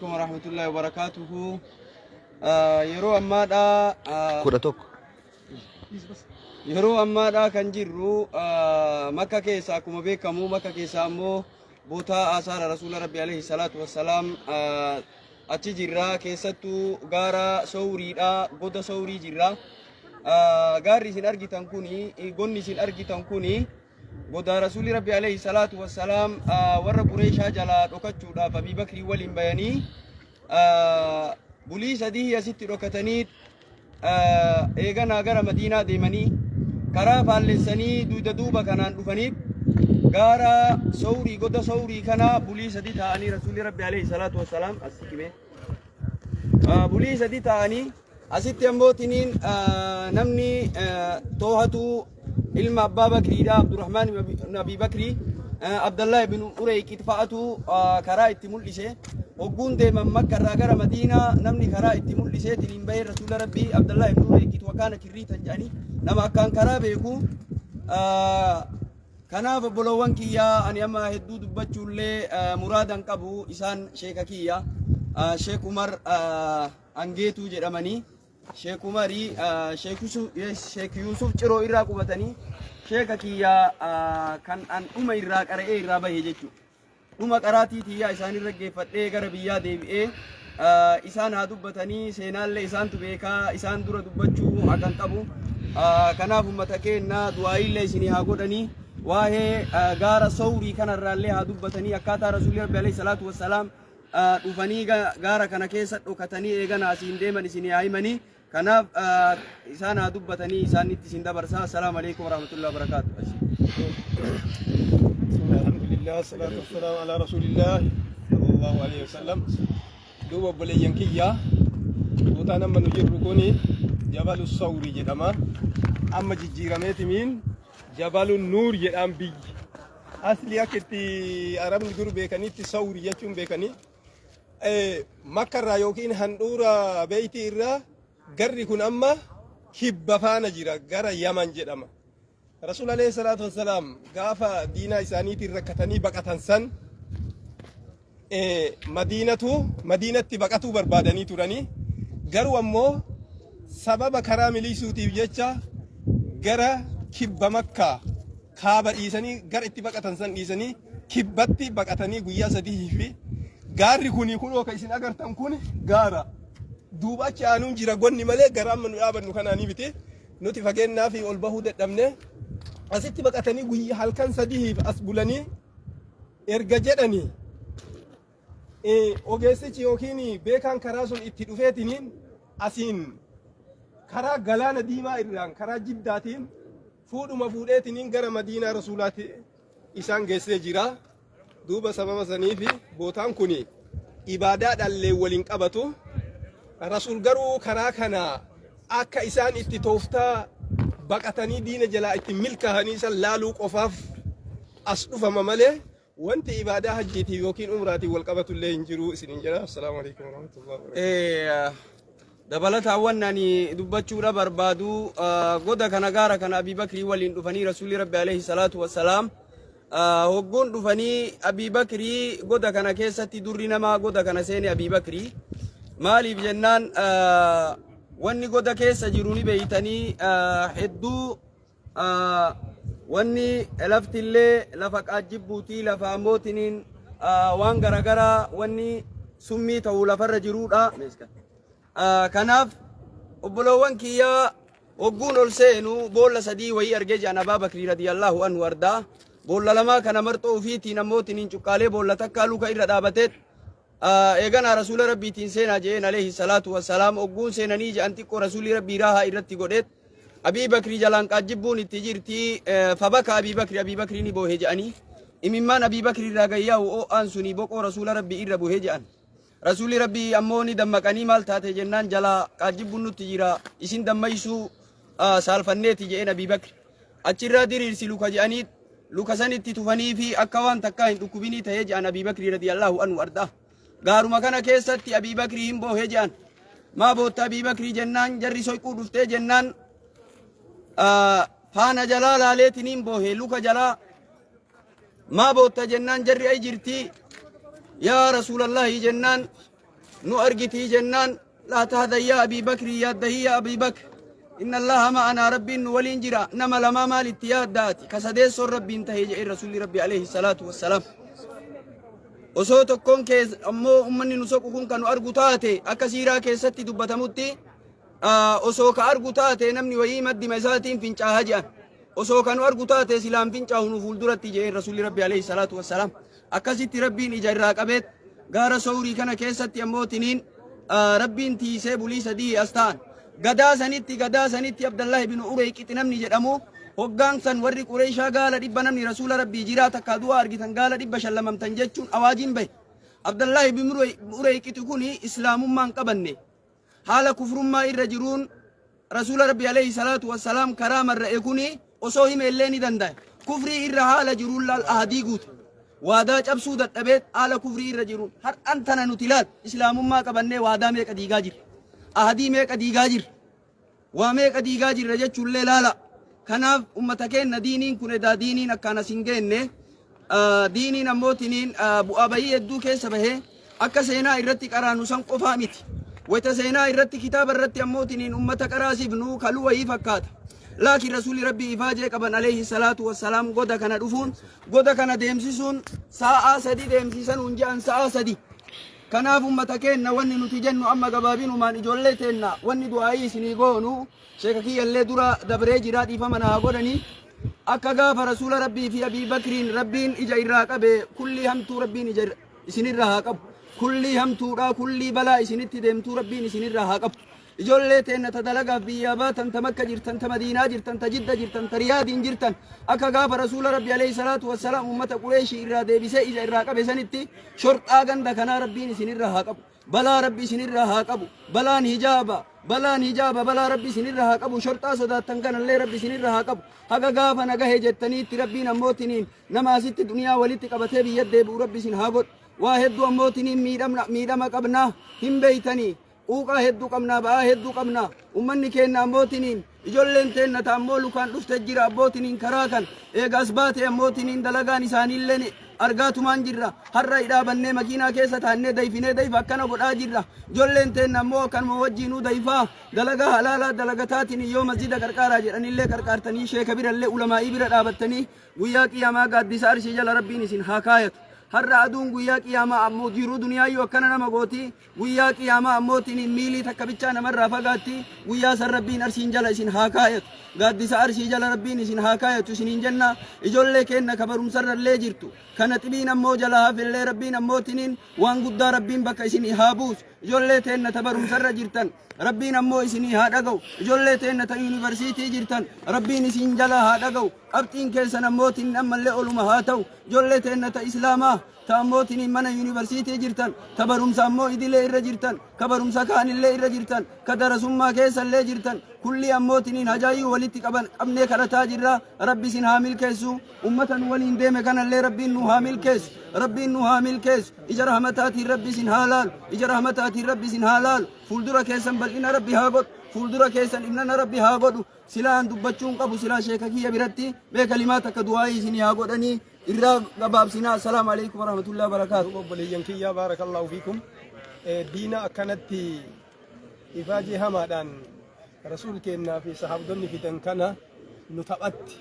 alaikum warahmatullahi wabarakatuhu. Yeroo ammaadha 11. Yeroo ammaadha kan jirru Makka keessa. Akkuma beekamu Makka keessa ammoo bootaa asaara Rasuula Rabbi alayhi salaatu wassalaam achi jirra. Keessattuu gaara Sowriidha, goda Sowrii jirra. Gaarri isin argitan kuni, gonni isin argitan kuni goda Rasuulli Rabbi alayhi salaatu wassalaam warra Qureeshaa jalaa dhokachuudhaaf Abii Bakrii waliin bayanii bulii 3 asitti dhokatanii, eeganaa gara Madiinaa deemanii karaa faallessanii dugda duuba kanaan dhufanii gaara Sowrii, goda Sowrii kana bulii 3 taa'anii Rasuulli Rabbi alayhi salaatu wassalaam as siqime. Bulii 3 taa'anii asitti ammoo tiniin namni toohatu ilma Abbaa Bakriidha, Abdurrahmaan ibn Abi Bakrii, Abdallah ibn Ureyqit fa'atu karaa itti mul'ise. Hogguun deeman Makka irraa gara Madiinaa namni karaa itti mul'isee tiniin bahee Rasuula Rabbii Abdallah ibn Ureyqit wakaana kirriitan jedhanii nama akkaan karaa beeku. Kanaaf obbolowwan kiyyaa, ani amma hedduu dubbachuullee muraadan qabu. Isaan sheeka kiyya, Sheek Umar Angeetuu jedhamanii, Sheek Umarii, Sheek Yuusuf Ciroo irraa qubatanii, sheeka kiyya kan an dhuma irraa qara'ee irraa bahe jechuudha. Dhuma qaraatii tiyyaa isaanirra geeffadhee gara biyyaa deebi'ee isaan haa dubbatanii, seenaallee isaantu beekaa, isaan dura dubbachuu hakan qabu. Kanaaf uummata keenya du'aayiillee isinii haa godhanii, waa'ee gaara Sowrii kanarraallee haa dubbatanii, akkaataa Rasuulli Rabbi alayhi salaatu wassalaam dhufanii gaara kana keessa dhokatanii eegana asiin deeman isinii haa himanii. Kanaaf isaan haa dubbatanii, isaanitti isin dabarsaa. Assalaamu alaikum warahmatullahi wabarakaatu. Alhamdulillah, salatu wassalamu ala rasulillah sallallahu alaihi wasallam. Duuba obboleeyyan kiyya, bootaan amma nu jirru kuni Jabalu Sawri jedhama. Amma jijjiirameetimiin Jabalu Nuur jedhaan biyyi. Asli akka itti Arabni dur beekanitti Sawri jechuun beekanii. Makka irraa yookiin handhuura beeytii irraa garri kun amma kibba faana jira, gara Yaman jedhama. Rasuul alayhi salaatu wassalaam gaafa diinaa isaaniitiin rakkatanii baqatan san Madiinatu Madiinatti baqatuu barbaadanii turanii, garuu ammoo sababa karaa miliisuutiif jecha gara kibba Makkaa kaaba dhiisanii, gara itti baqatan san dhiisanii kibbatti baqatanii guyyaa 3 fi gaarri kuni kunoo ka isin agartan kun gaara duuba achi aanuun jira gonni malee gara amma nu dhaabannu kanaanii miti. Nuti fageennaa fi ol bahuu dadhabne. Asitti baqatanii guyyaa halkan 3f as bulanii erga jedhanii, ogeessichi yookiin beekaan karaa sun itti dhufeetiniin asiin karaa galaana diimaa irraan karaa Jiddaatiin fuudhuma fuudheetiniin gara Madiinaa Rasuulaatti isaan geessee jira. Duuba sababa saniifi bootaan kun ibaadaadhaallee waliin qabatu. Rasuul garuu karaa kana akka isaan itti tooftaa baqatanii diina jalaa itti milkaa'anii san laaluu qofaaf as dhufama malee wanti ibaadaa hajjiitiin yookiin umraatiin wal qabatu illee hin jiru isiniin jedha. Assalaamu alaikum warahmatullahi wabarakatuh. Dabalataan wanni ani dubbachuudha barbaadu, goda kana, gaara kana Abii Bakrii waliin dhufanii Rasuulli Rabbi alayhi salaatu wassalaam hogguun dhufanii Abii Bakrii goda kana keessatti durri namaa goda kana seene Abii Bakrii. Maaliif jennaan, wanni goda keessa jiru ni beeytanii, hedduu wanni laftillee lafa qaajjibbuutii, lafa ammootiniin waan garagaraa wanni summii ta'uu lafarra jiruudha. Kanaaf obboloowwan kiyyaa, hogguun ol seenu boolla 3 wayii argee jedhan Abaa Bakrii radiyallahu anhu ardaa. Boolla lamaa kana marxoo ofiitiin ammootiniin cuqqaalee boolla takkaa luka irra dhaabateet eeganaa Rasuula Rabbiitiin seenaa je'een alayhi salaatu wassalaam. Hogguun seenanii jedhan xiqqoo Rasuulli Rabbii raahaa irratti godheet Abii Bakrii jalaan qaajjibbuun itti jirti. Fabaka Abii Bakri, Abii Bakrii ni boohe jedhanii, imimmaan Abii Bakrii irraa gayyaa'u oo'aan suni boqoo Rasuula Rabbii irra buhe jedhan. Rasuulli Rabbii ammoo ni dammaqanii, maal taate jennaan, jalaa qaajjibbuun nutti jira, isin dammaysuu saalfanneeti je'een Abii Bakri. Achirraa diriirsi luka jedhanii luka sanitti tufanii fi akka waan takkaa hin dhukkubinii ta'ee jedhan Abii Bakrii radiyallahu anhu ardaa. Gaaruma kana keessatti Abii Bakrii hin boohe jedhan. Maa bootta Abii Bakrii jennaan, jarri soyquu dhuftee jennaan faana jalaa laaleetiniin boohe luka jalaa. Maa bootta jennaan, jarri ay jirti yaa Rasuulallahi jennaan. Nu argitii jennaan laa tahzan yaa Abii Bakri yaaddahii yaa Abii Bakr inna Allaaha ma'anaa Rabbiin nu waliin jira nama lamaa maal itti yaadda ati ka sadeessoon Rabbiin tahee jedheen Rasuulli Rabbi alayhi salaatu wassalaam. Osoo tokkoon kee ammoo ummanni nu soqu kun kan nu argu taate akka siiraa keessatti dubbatamutti osoo ka argu taate namni wayii maddima isaatiin fincaaha jedhan. Osoo ka nu argu taate silaan fincaahu nu fuulduratti jedheen Rasuulli Rabbi alayhi salaatu wassalaam. Akkasitti Rabbiin ija irraa qabeet gaara Sowrii kana keessatti ammoo tiniin Rabbiin tiisee bulii sadii as ta'an. Gadaa sanitti gadaa sanitti Abdallahi bin Ureyqixi namni jedhamu hoggaan san warri Qureyshaa gaala dhibba namni Rasuula Rabbii jiraa takkaa du'aa argitan gaala dhibba shallamamtan jechuun awaajiin bahe. Abdallahi bin Ureyqixi kuni Islaamummaa hin qabanne. Haala kufrummaa irra jiruun Rasuula Rabbii alayhi salaatu wassalaam karaa marra'e kuni osoo hime illee ni danda'e. Kufrii irra haala jiruun laal ahadii guute. Waadaa cabsuu dadhabeet haala kufrii irra jiruun har'an tana nuti laal islaamummaa qabannee waadaa meeqa diigaa jirra. Ahadii meeqa diigaa jirra. Waa meeqa diigaa jirra jechuullee laala. Kanaaf ummata keenna diiniin kun edaa diiniin akkaan as hin geenne diiniin ammoo tiniin bu'aa bayii hedduu keessa bahee akka seenaa irratti qaraanu san qofaa miti. Wayta seenaa irratti kitaaba irratti ammoo tiniin ummata qaraasifnu kaluu wayii fakkaata. Laakiin rasuulli rabbii ifaajee qaban alayhi salaatu wassalaam goda kana dhufuun goda kana deemsisuun sa'aa sadi deemsisanuun je'an sa'aa sadi. Kanaaf ummata keenna wanni nuti jennu amma gabaabinumaan ijoollee teenna wanni du'aayii isinii goonu sheeka kiyyallee dura dabree jira dhiifama naa godhanii akka gaafa rasuula rabbii fi abii bakriin rabbiin ija irraa qabe kullii hamtuu rabbiin ija isinirraa haa qabu kullii hamtuudha kullii balaa isinitti deemtuu rabbiin isinirraa haa qabu ijoollee teenna ta dalagaaf biyyaa baatan ta makka jirtan ta madiinaa jirtan ta jidda jirtan ta riyaadiin jirtan akka gaafa rasuula rabbi alayhi salaatu wassalaam ummata qureeshii irraa deebisee ija irraa qabe sanitti shorxaa ganda kanaa rabbiin isinirraa haa qabu Balaa Rabbi isinirraa haa qabu. Balaan hijaaba. Balaan hijaaba. Balaa Rabbi isinirraa haa qabu. Shorxaa sodaattan kanallee Rabbi isinirraa haa qabu. Haga gaafa na gahe jettaniitti Rabbiin ammootiniin nama asitti duniyaa walitti qabatee biyya deebi'u Rabbi isin haa godhu. Waa hedduu ammootiniin miidhamna miidhama qabnaa hin beeytanii. Quuqaa hedduu qabnaa ba'aa hedduu qabnaa. Ummanni keenna ammootiniin Ijolleen teenna ta ammoo lukaan dhufte jira abbootiniin karaa kan eega as baate ammootiniin dalagaan isaaniilleen argaatumaan jirra har'a hidhaa bannee makiinaa keessa taannee dayfinee dayfa akkana godhaa jirra jolleen teenna ammoo akkanuma wajjiinuu dayfaa dalagaa halaalaa dalagataatiin yoo masjida qarqaaraa jedhanillee qarqaartanii sheeka birallee ulamaa'ii bira dhaabattanii Guyyaa qiyaamaa gaaddisa arshii jala Rabbiin isin haa kaayatu. Har'a aduun guyyaa qiyaamaa ammoo jiruu duniyaayyuu akkana nama gooti. Guyyaa qiyaamaa ammootiin miilii takka bichaa namarraa fagaatti. Guyyaa san Rabbiin arshiin jala isin haa kaayatu. Gaaddisa arshii jala Rabbiin isin haa kaayatu isiniin jenna. Ijoollee keenna ka barumsarrallee jirtu. Kana xibiin ammoo jala hafellee Rabbiin ammootiniin waan guddaa Rabbiin bakka isin haa buusu. Ijoollee teenna ta barumsarra jirtan Rabbiin ammoo isinii haa dhaga'u. Ijoollee teenna ta yuunivarsiitii jirtan Rabbiin isin jala haa dhaga'u. Qabxiin keessan ammootiin ammallee oluma haa ta'u. Ijoollee teenna ta Islaamaa ta ammootiin mana yuunivarsiitii jirtan, ta barumsa ammoo idilee irra jirtan, ka barumsa kaanillee irra jirtan, ka darasummaa keessallee jirtan, kullii ammootiniin hajaayyuu walitti qaban qabnee kadhataa jirra. Rabbi isin haa milkeessu. Ummata nu waliin deeme kanallee Rabbiin nu haa milkeessu. Rabbiin nu haa milkeessu. Ija rahmataatiin Rabbi isin haa laalu. Ija rahmataatiin Rabbi isin haa laalu. Fuuldura keessan bal'ina Rabbi haa godhu. Fuuldura keessan ibnana Rabbi haa godhu. Silaa an dubbachuu hin qabu silaa sheeka kiyya biratti mee kalimaa takka du'aa'ii isinii haa godhanii irraa gabaabsinaa. Assalaamu alaikum warahmatullahi wabarakaatu. Duuba obboleeyyan kiyya baarakallaahu fiikum. Diina akkanatti ifaajee hamaadhaan rasuul keennaa fi sahaabdonni fidan kana nu taphatti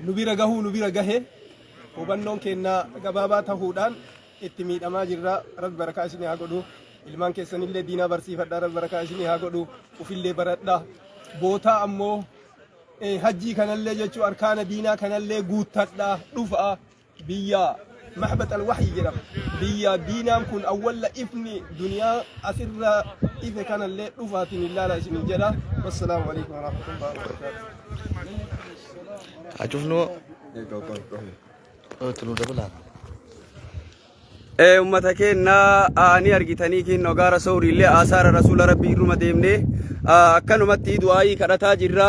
nu bira gahuu nu bira gahe hubannoon keennaa gabaabaa tahuudhaan itti miidhamaa jirra. Rabbi barakaa isinii haa godhu. Ilmaan keessanillee diinaa barsiifadha. Rabbi barakaa isinii haa godhu. Ufillee baradha. Bootaa ammoo hajjii kanallee jechuu arkaana diinaa kanallee guuttadha. Dhufa biyya mahbat alwahyi jedhama. Biyya diinaan kun awwalla ifni duniyaa asirra ife kanallee dhufaatiin ilaala isiniin jedha. Wassalaamu alaikum warahmatullahi wabarakatuh. Acufnuu. Itti nu dabalaa. Ummata keenna ni argitanii kinnoo gaara sawriillee aasaara rasuula rabbii irruma deemne akkanumatti du'aayii kadhataa jirra.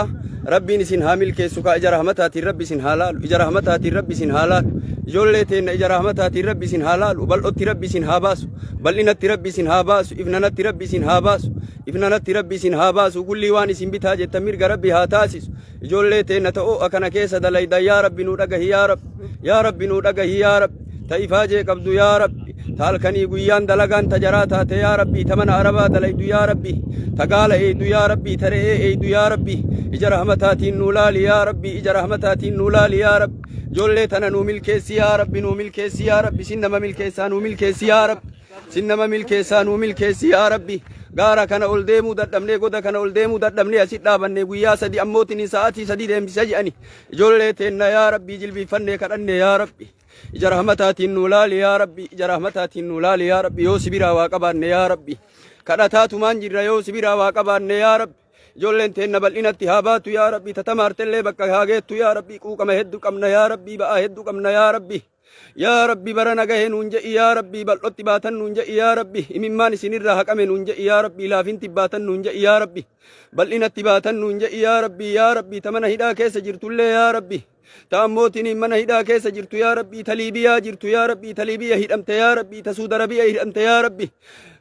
Rabbiin isin haa milkeessu kaa ija rahmataatiin rabbi isin haa laalu ija rahmataatiin rabbi isin haa laalu ijoollee teenna ija rahmataatiin rabbi isin haa laalu bal'otti rabbi isin haa baasu bal'inatti rabbi isin haa baasu ifnanatti rabbi isin haa baasu ifnanatti rabbi isin haa baasu kullii waan isin bitaa jettan mirga rabbi haa taasisu Ijoollee teenna ta oo'a kana keessa dalaydan yaa Rabbi nuu dhagahi yaa Rabbi yaa Rabbi nuu dhagahi yaa Rabbi ta ifaajee qabdu yaa Rabbi Ta halkanii guyyaan dalagaan ta jaraa taate yaa Rabbi, ta mana Arabaa dalaydu yaa Rabbi, ta gaala eeydu yaa Rabbi, ta re'ee eeydu yaa Rabbi, ija rahmataatiin nuu laali yaa Rabbi, ija rahmataatiin nuu laali yaa Rabbi. Ijoollee tana nuu milkeessi yaa Rabbi, nuu milkeessi yaa Rabbi, sin nama milkeessaa nuu milkeessi yaa Rabbi. Sin nama milkeessaa nuu milkeessi yaa Rabbi. Gaara kana ol deemuu dadhabnee, goda kana ol deemuu dadhabnee asit dhaabanne guyyaa sadi ammootiin sa'aatii sadi deemsisa jedhani. Ijoollee teenna yaa Rabbi jilbiiffannee kadhanne yaa Rabbi. Ija rahmataatiin nuu laali yaa Rabbi. Ija rahmataatiin nuu laali yaa Rabbi. Yoo si biraa waa qabaanne yaa Rabbi. Kadhataatumaan jirra yoo si biraa waa qabaanne yaa Rabbi. Ijoolleen teenna bal'inatti haa baatu yaa Rabbi. Tatamaartellee bakka haa geettu yaa Rabbi. Quuqama hedduu qabna yaa Rabbi. Ba'aa hedduu qabna yaa Rabbi. Yaa Rabbi bara nagahe nuun je'i yaa Rabbi. Bal'otti baatan nuun je'i yaa Rabbi. Imimmaan isinirraa haqame nuun je'i yaa Rabbi. Laafinti baatan nuun je'i yaa Rabbi. Bal'inatti baatan nuun je'i yaa Rabbi. Yaa Rabbi ta mana hidhaa keessa jirtullee yaa Rabbi. Ta ammootiin mana hidhaa keessa jirtu yaa Rabbi. Ta Liibiyaa jirtu yaa Rabbi. Ta Liibiya hidhamte yaa Rabbi. Ta Suud Arabiya hidhamte yaa Rabbi.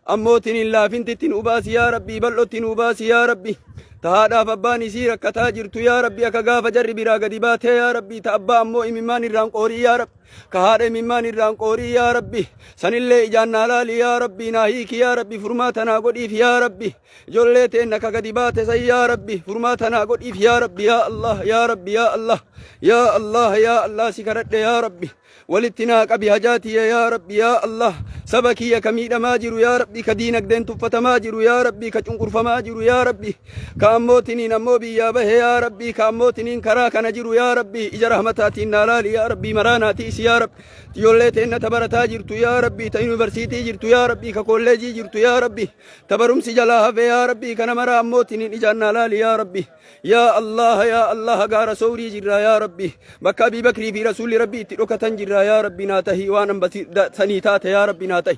Ammootiin laafintitti nu baasi yaa Rabbi. Bal'otti nu baasi yaa Rabbi. Ta haadhaaf abbaan isii rakkataa jirtu yaa Rabbi. Akka gaafa jarri biraa gadi baatee yaa Rabbi. Ta abbaa ammoo imimmaan irraan qoorii yaa Rabbi. Ka haadha imimmaan irraan qoorii yaa Rabbi. Sanillee ijaan naa laali yaa Rabbi. Naa hiiki yaa Rabbi. Furmaata naa godhiif yaa Rabbi. Ijoollee teenna ka gadi baate san yaa Rabbi. Furmaata naa godhiif yaa Rabbi. Yaa Allah yaa Rabbi yaa Allah. Yaa Allah yaa Allah si kadhadhe yaa Rabbi. Walitti naa qabi hajaa tiyya yaa Rabbi yaa Allah. Saba kiyya ka miidhamaa jiru yaa Rabbi. Ka diinagdeen tuffatamaa jiru yaa Rabbi. Ka cunqurfamaa jiru yaa Rabbi. Ka ammootiniin ammoo biyyaa bahe yaa Rabbi. Ka ammootiniin karaa kana jiru yaa Rabbi. Ija rahmataatiin naa laali yaa Rabbi. Maraa naa tiisi yaa Rabbi. Ijoollee teenna ta barataa jirtu yaa Rabbi. Ta yuunivarsiitii jirtu yaa Rabbi. Ka kolleejii jirtu yaa Rabbi. Ta barumsi jalaa hafe yaa Rabbi. Kana maraa ammootiniin ijaan naa laali yaa Rabbi. Yaa Allah yaa Allah gaara soorii jirra yaa Rabbi. Bakka Abii Bakrii fi Rasuulli Rabbi itti dhokatan jirra yaa Rabbi naa tahi waan hamba sanii taate yaa Rabbi naa tahi.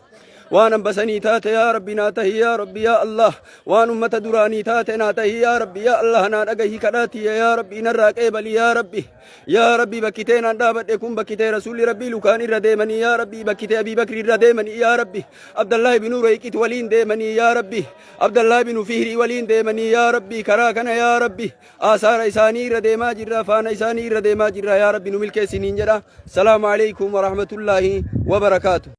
Waan hamba sanii taate yaa Rabbi naa tahi yaa Rabbi yaa Allah. Waan ummata duraanii taate naa tahi yaa Rabbi yaa Allah naa dhagahi kadhaatiyya yaa Rabbi narraa qeebali yaa Rabbi. Yaa Rabbi bakkitee naan dhaabadhe kun bakkitee Rasuulli Rabbii lukaan irra deemanii yaa Rabbi bakkitee Abii Bakri irra deemanii yaa Rabbi. Abdallahi bin Urayqit waliin deemanii yaa Rabbi. Abdallaa binu Fihrii waliin deemanii yaa Rabbi karaa kana yaa Rabbi aasaara isaanii irra deemaa jirra faana isaanii irra deemaa jirra yaa Rabbi nu milkeessiniin jedha. Salaamu alaikum wa rahmatullaahi wa barakaatu.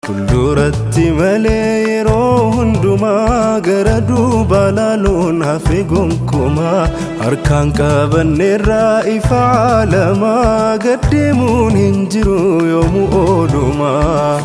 Fuulduratti malee yeroo hundumaa gara duubaa laaluun hafe gonkumaa harkaan qabanneerraa ifa caalamaa gaddeemuun hin jiru yoomuu oolumaa.